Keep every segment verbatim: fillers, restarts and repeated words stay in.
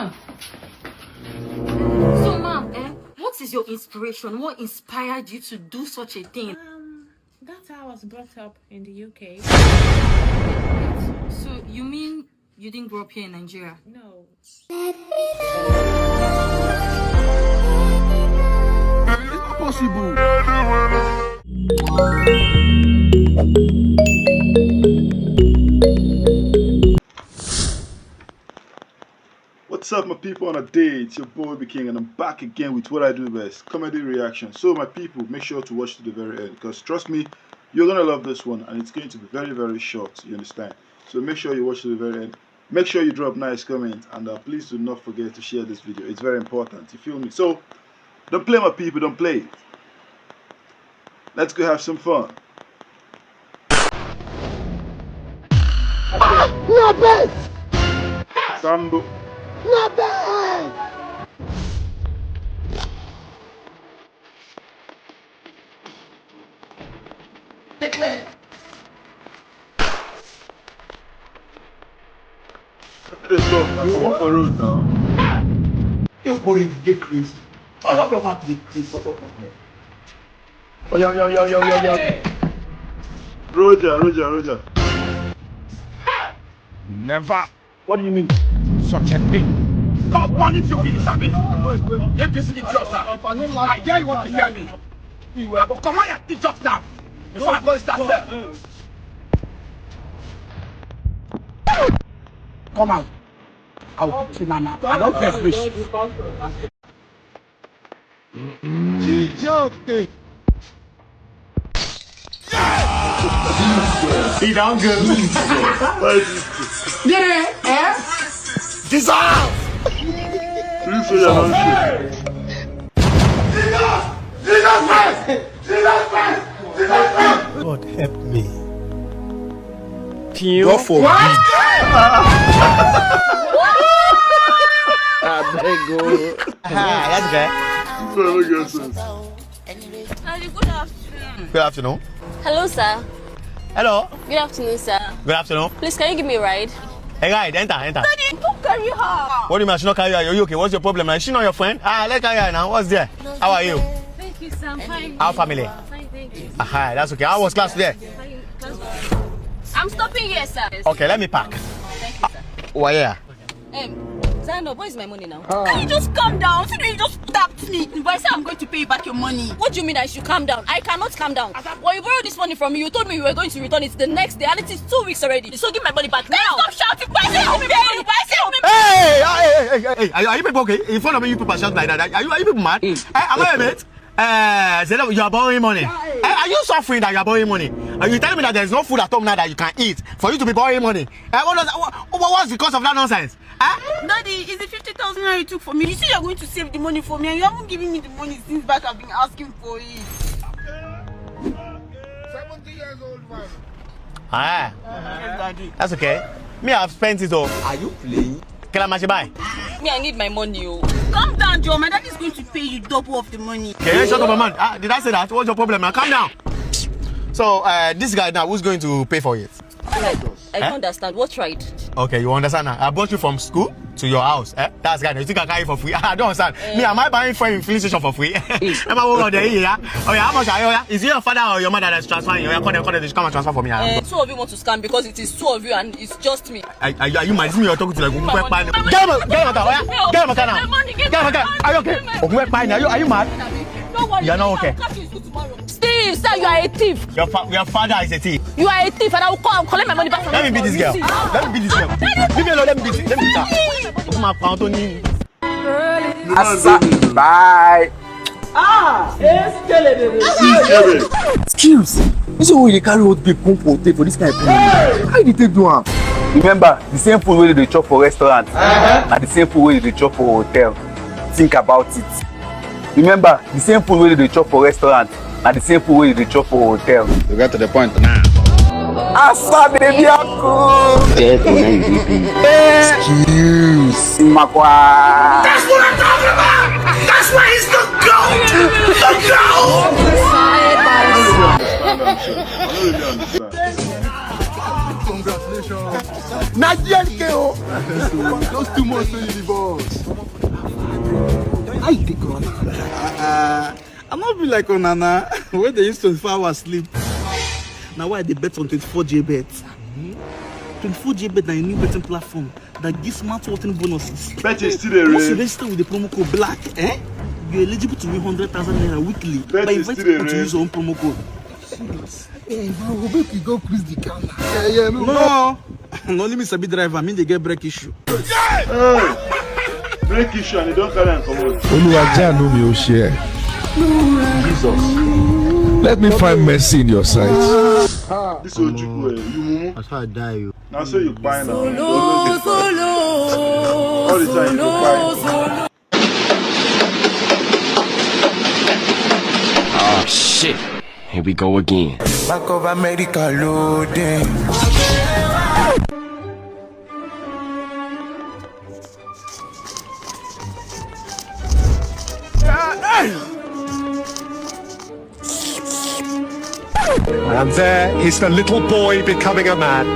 So, ma'am, eh, what is your inspiration? What inspired you to do such a thing? Um, that's how I was brought up in the U K. So, you mean you didn't grow up here in Nigeria? No. Impossible. What's up, my people? On a day, it's your boy B King, and I'm back again with what I do best, comedy reaction. So, my people, make sure to watch to the very end, because trust me, you're gonna love this one, and it's going to be very, very short. You understand? So make sure you watch to the very end. Make sure you drop nice comment, and uh, please do not forget to share this video. It's very important. You feel me? So, don't play, my people. Don't play. Let's go have some fun. No best! Sambo. No best! Let's go. Come on for road now. You boy, you get crazy. All of them want to be crazy. Oh, yo, yo, yo, yo, yo, yo. Roger, Roger, Roger. Never. What do you mean? Such a thing. Come on, if you feel something. If this is the job, sir. I dare you want to hear me. You will come on your teeth just now. Before I go start there. Come out. I will put you now. I don't care, please. He don't go. Yeah, eh? Dissolve! Please say you're not sure. Jesus! Jesus Christ! Jesus Christ! Jesus Christ! God help me. God forbid. Ah, that's guy. Sorry, what you say? Daddy, good afternoon. Good afternoon. Hello, sir. Hello. Good afternoon, sir. Good afternoon. Please, can you give me a ride? Hey, guy, enter, enter. Daddy, don't carry her. What do you mean I should not carry you? Are you okay? What's your problem now? Is she not your friend? Ah, let's carry her now. What's there? How are you? Thank you, sir. I'm fine. Our family. Fine, thank you. Aha, that's okay. How was class today? Fine, class. I'm stopping here, sir. Okay, let me pack. Thank you, sir. Oh, yeah. Um, Zano, where is my money now? Can you just calm down? See, you just tapped me. But I say I'm going to pay you back your money. What do you mean I should calm down? I cannot calm down. Well, you borrowed this money from me. You told me you were going to return it the next day, and it is two weeks already. So give my money back now. Stop shouting. Why say you give me my money? Why say you give me Hey, hey, hey, hey, hey, are, you, are you people okay? In front of me, you people shout like that. Are you, are you people mad? Eh, am I a mate? Uh, Zainab, you are borrowing money. Eh, are you suffering that you are borrowing money? Are you telling me that there's no food at home now that you can eat for you to be borrowing money? Eh, what does, what, what, what's the cause of that nonsense? Eh? Daddy, it's the fifty thousand naira you took for me. You say you're going to save the money for me, and you haven't given me the money since back. I've been asking for it. Seventy years old man. Ah, Yes, Daddy. That's okay. Me, I've spent it all. Are you playing? Kí la máa ṣe báyìí? Me, I need my money, oh. Calm down, Joe. My daddy is going to pay you double of the money. Okay, shut up, man. Ah, did I say that? What's your problem now? Calm down. So, uh, this guy now, who's going to pay for it? I don't understand. What ride? Okay, you understand now. I brought you from school to your house. Eh? That's guy. You think I carry for free? I don't understand. Me, am I buying for inflation for free? Am I over there? Yeah. Oh yeah. How much are you? Yeah? Is it your father or your mother that's transferring? Oh yeah, call them, call them. They should come and transfer for me. Ah. Uh, two of you want to scam because it is two of you and it's just me. Are, are, you- are you mad? This me you're talking to, like, My money. Get him, get him out, oh yeah? Get him out now. My money, get Get him out. my Are you okay? money. Ogunwepa, are you, are you mad? Don't worry. You're not I'll okay. Catch you in school tomorrow. Steve, sir, you are a thief. Your, fa- your father is a thief. You are a thief, and I will come and collect my money back from Let me you. Beat this girl. Let me beat this girl. Leave me alone. Let me beat. Let me beat her. Open my pound on you. Asa, bye. Please, Kevin. Excuse. You say we dey carry old babe come for hotel for this kind of thing. How you dey take do am? Remember, the same food wey you dey chop for restaurant, na the same food wey you dey chop for hotel. Think about it. Remember, the same food wey you dey chop for restaurant, na the same food wey you dey chop for hotel. You get to the point now. Asa baby uncle. Dead man, baby. Excuse. Makwa. That's what I'm talking about. That's why he's the goat. The goat. I don't really understand. Congratulations. Na D L K o. Just two months wey you be boss. How you take run am? Uh, I no be like una na wey dey use twenty-four hours sleep. Na why I dey bet on twenty-four J bet. Twenty-four J bet na a new betting platform that gives smart watching bonuses. Bet is still dey. Once you register with the promo code black, eh, you're eligible to win hundred thousand naira weekly. Bet by is inviting still dey people to use your own promo code. Hey, bro, we make you go cruise the car now. Yeah, yeah, no. No, na only me sabi driver, me dey get brake issue. Hey! Brake issue and you don carry am comot. Oluwa, janu mi o share. Jesus. Let me find mercy in your sight. This old Chukwu, eh, you mumu. That's how I die, you. Now so you kpai now. Solo, solo, all the time you go kpai. Ah, shit. Here we go again. Bank of America loading. And there is the little boy becoming a man.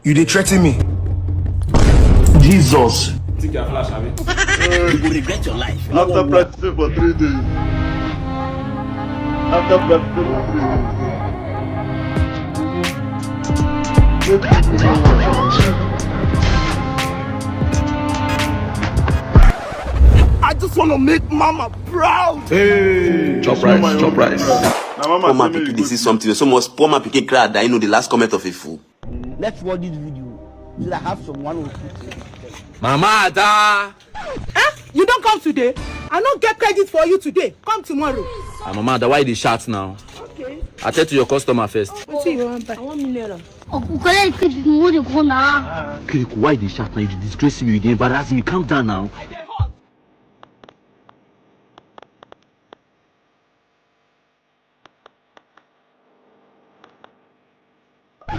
You dey threaten me? Jesus. Take your flash, abi? You go regret your life. After practicing for three days. After practicing for three days. I just want to make mama proud. Hey, chop rice, chop rice. Poor man pikin dey see something. So much poor man pikin cry that you know the last comment of a fool. Let's watch this video. So I have some one or two things to tell you. Mama Ada. Eh? You don't come today? I no get credit for you today. Come tomorrow. Ah, Mama Ada, why you dey shout now? Okay. I tell to your customer first. Wetin you wan buy? I want mineral. Uncle, collect credit, we dey go now. Kiriku, why you dey shout now? You dey disgrace me, you dey embarrass me. Calm down now.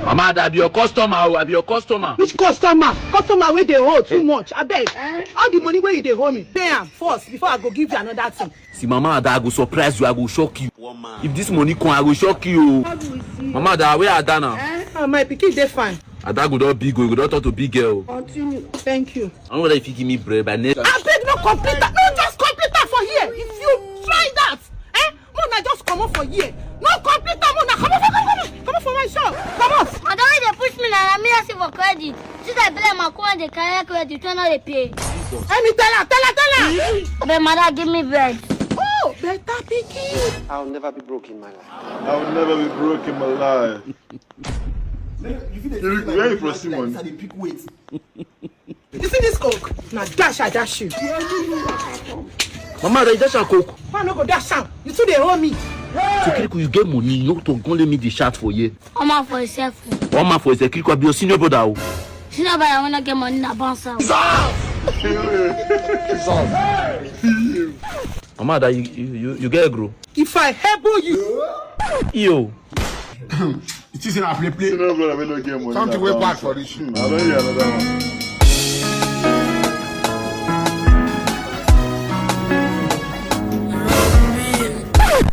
Mama Ada, I be your customer o, I be your customer. Which customer? Customer wey dey owe too much. Abeg, all the money wey you dey owe me, pay am first before I go give you another thing. See, Mama Ada, I go surprise you, I go shock you. If this money come, I go shock you o. Mama Ada, where Ada now? Ah, my pikin dey fine. Ada go don big o, go don turn to big girl. Continue. Thank you. I don't know whether if you give me bread by next. Abeg, no computer, no just computer for here. If you try that, eh? Mona just comot for here. No computer, Mona. Comot, comot, comot, comot for my shop. Comot. Madam, why dey push me na me ask you for credit? Since I be like my come dey carry credit, you no dey pay. Let me tell her, tell her, tell her. But madam, give me bread. Oh, better pikin. I'll never be broke in my life. I'll never be broke in my life. Where you from, Simon? You see this coke? Na dash I dash you. Mama, I dash her coke. Why I no go dash am? You too dey owe me. So Kiriku, you get money, you no talk, come let me dey shout for here. One man for himself. One man for himself. Kiriku, I be your senior brother o. Senior brother, when I get money, na bounce out. Mama, that you, you, you, you get grow. If I help you. Yo. You think say na play play? You know, brother, we no get money. Something wey bad for this. Hmm, I don hear another one.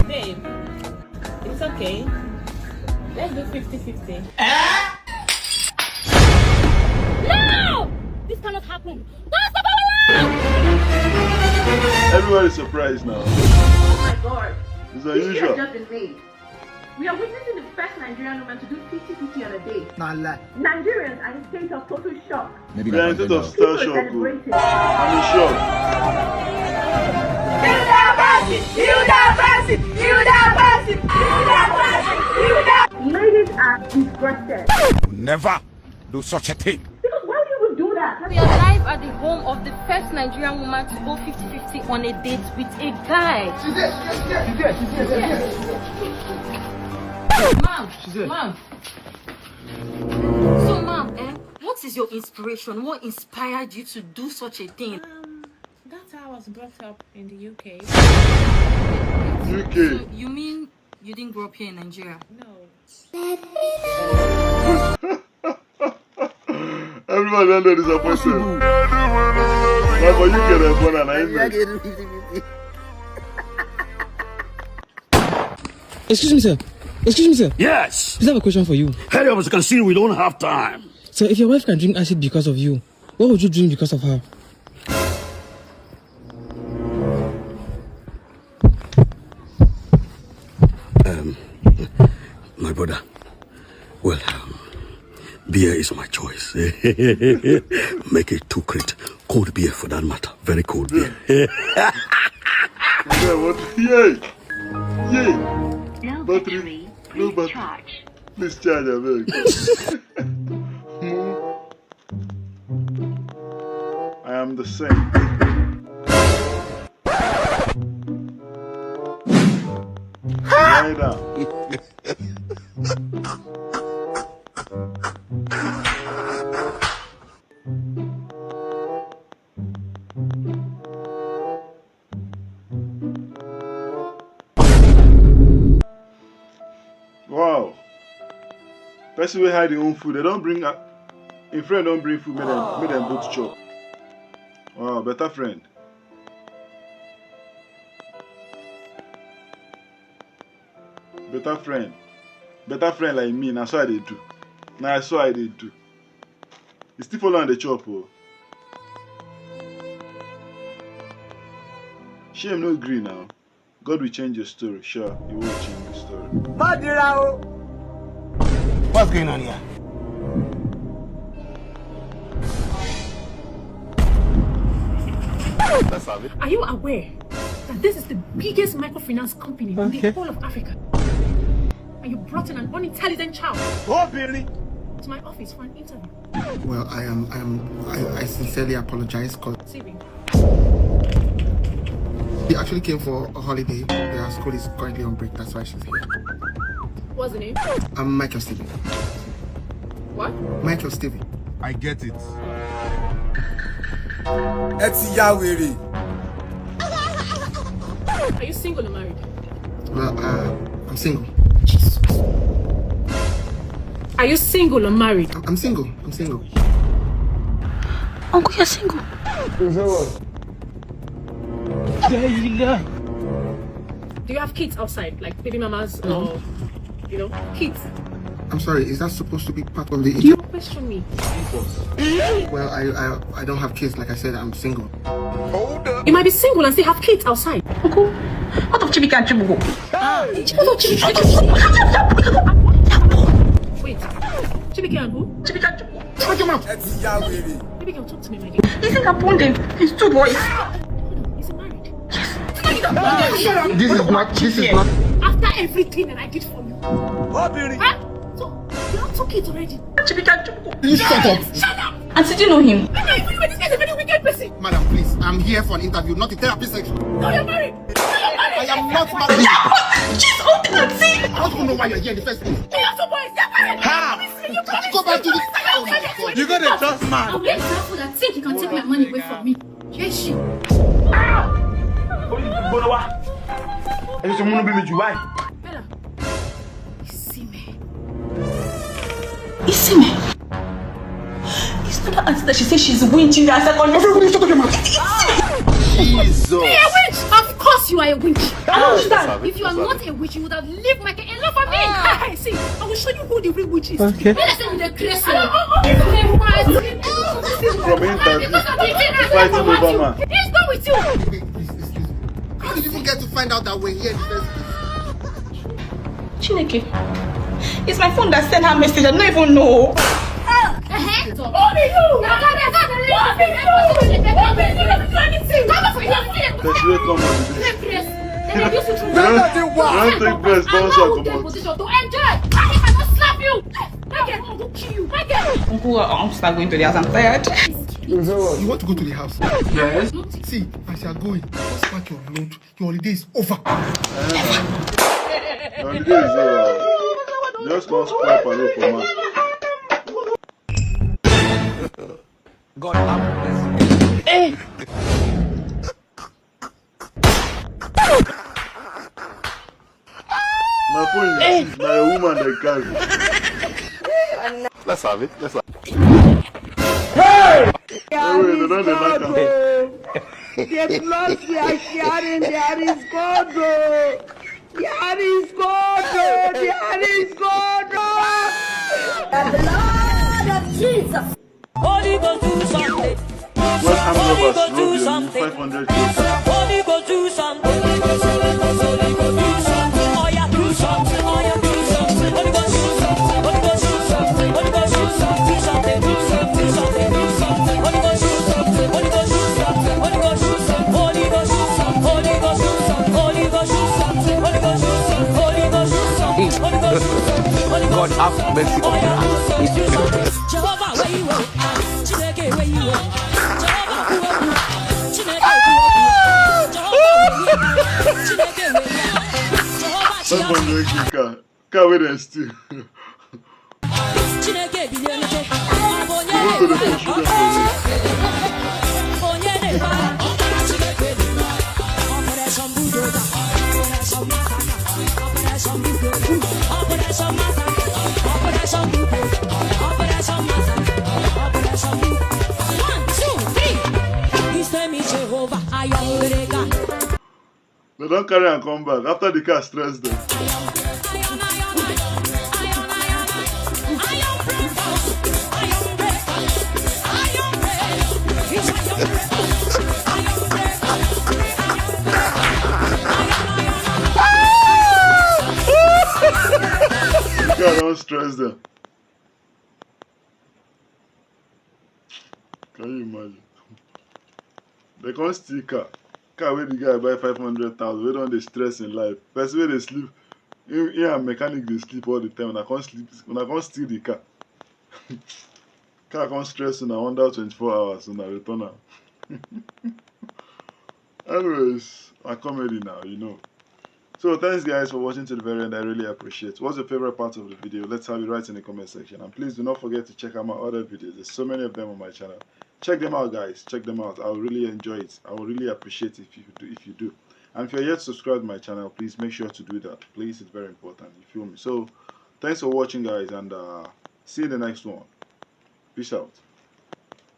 Babe, it's okay. Let's do fifty fifty. No! This cannot happen. Don't stop our work! Everybody surprised now. Oh my God. It's unusual. History has just been made. We are witnessing the first Nigerian woman to do fifty fifty on a date. Na lie. Nigerians are in a state of total shock. Maybe we are in a state of total shock. Celebrating. I'm in shock. Hilda Bassey! Hilda Bassey! Hilda Bassey! Hilda Bassey! Hilda. Ladies are disgusted. Never do such a thing. Because why would you even do that? We are live at the home of the first Nigerian woman to go fifty fifty on a date with a guy. She's there, she's there, she's there, she's there, she's there, she's there. Ma'am, ma'am. So, ma'am, eh, what is your inspiration? What inspired you to do such a thing? Um, that's how I was brought up in the U K. U K. So, you mean you didn't grow up here in Nigeria? No. Everybody don dey disappointed. But for you, get a phone and I make. Excuse me, sir. Excuse me, sir. Yes. Please, I have a question for you. Hurry up, as you can see, we don't have time. Sir, if your wife can drink acid because of you, what would you drink because of her? Um, my brother, well, um, beer is my choice. Make it two crate. Cold beer for that matter. Very cold beer. Yeah, what? Yay! Yay! No battery, battery, no battery. Please charge, I beg. I am the same. Lie down. Wow. Person wey hide im own food, dem don bring a-, im friend don bring food, make dem, make dem both chop. Wow, better friend. Better friend. Better friend like me, na so I dey do. Na so I dey do. You still follow am dey chop o. Shame no gree now. God will change your story. Sure, he will change your story. Má dira o. What's going on here? Let's have it. Are you aware that this is the biggest microfinance company in the whole of Africa? And you brought in an unintelligent child to my office for an interview? Well, I am, I am, I, I sincerely apologize 'cause Siri. He actually came for a holiday. Their school is currently on break. That's why she's here. What's the name? I'm Michael Steven. What? Michael Steven. I get it. Ẹ ti ya wèrè. Are you single or married? Well, uh, I'm single. Jesus. Are you single or married? I'm, I'm single. I'm single. Uncle, you're single. Is that what? Do you have kids outside, like baby mamas or, you know, kids? I'm sorry, is that supposed to be part of the interview? Don't question me. Well, I, I, I don't have kids. Like I said, I'm single. You might be single and still have kids outside. Uncle, what of Chibuike and Chibugo? What of Chibuike? Wait, Chibuike and who? Chibuike and Chibugo. Shut your mouth. Baby girl, talk to me, my dear. He said I born them. He's two boys. Is he married? Yes. This is not, this is not. After everything that I did for you. Huh? So, you have two kids already. Chibuike and Chibugo. You shut up. Shut up. Auntie, do you know him? I know him very well. This guy is a very wicked person. Madam, please. I'm here for an interview, not a therapy session. No, you're married. No, you're married. I am not married. She's old, Auntie. I don't even know why you're here in the first place. You have two boys. You're married. Ha! Go back to the. Oh my God. You got a tough man. I'm going to tell you that think you can take my money away from me. Yes, you. Ẹ ṣe múnú bí mi jù báyìí. Bella. Isime. Isime. It's not that auntie that she says she's winching her second. Everybody shut up your mouth. Jesus. Me a witch? Of course you are a witch. I don't understand. If you are not a witch, you would have left my cat alone for me. Ah. See, I will show you who the real witch is. Okay. When I say you the crazy. From interview, fighting over man. He's not with you. Please, please, excuse me. How did you even get to find out that we're here in the first place? Chineke, it's my phone that sent her message. I don't even know. Only you! There's no come on. They don't, they don't take breast, don't suck. Position to enjoy. I cannot slap you. Uncle, I want to start going to the house. I'm tired. You want to go to the house? Yes. See, as you are going, just pack your load. Your holiday is over. Your holiday is over. Just come spoil parole for man. God have mercy. Hey! My phone is, hey, na your woman dey carry. Let's have it. Let's have it. Hey! Hey, wait, they don't dey knock am. The blood we are sharing, there is God, oh. There is God, oh. There is God, oh. The blood of Jesus. Holy Ghost do something. Welcome, Holy Ghost do something. Holy Ghost do something. Holy Ghost do something. Oh yeah, do something. Oh yeah, do something. Holy Ghost do something. Holy Ghost do something. Holy Ghost do something. Do something. Do something. Holy Ghost do something. Holy Ghost do something. Holy Ghost do something. Holy Ghost do something. Holy Ghost do something. Holy Ghost do something. Holy Ghost do something. Holy Ghost do something. Holy Ghost do something. God have mercy upon us. Jehovah, where you are? Chineke, where you are? Jehovah, who are you? Chineke, who are you? Jehovah, where you are? Chineke, where you are? Jehovah, Someone wey kill car, car wey dem steal. Chineke, bilie, bilie. Ọ bụ onye na-efe? Ọ bụ onye na-efe? Chineke, bilie. Operation Bulldozer. Operation Massacre. Operation Bulldozer. Operation Massacre. Operation Bulldozer. Operation Massacre. Operation Bulldozer. One, two, three. His name is Jehovah. Ayọ̀ngbèrèga. They don carry am come back after the car stress them. The car don stress them. Can you imagine? They come steal car. Car wey the guy buy five hundred thousand, wey don dey stress in life. Person wey dey sleep, him, him and mechanic dey sleep all the time. Una come sleep, una come steal the car. Car come stress una under twenty-four hours, una return am. Anyways, my comedy now, you know. So thanks guys for watching to the very end. I really appreciate. What's your favorite part of the video? Let's have it right in the comment section. And please do not forget to check out my other videos. There's so many of them on my channel. Check them out, guys. Check them out. I will really enjoy it. I will really appreciate if you do. If you do, and if you're yet to subscribe to my channel, please make sure to do that. Please, it's very important. You feel me? So, thanks for watching, guys, and uh, see you in the next one. Peace out.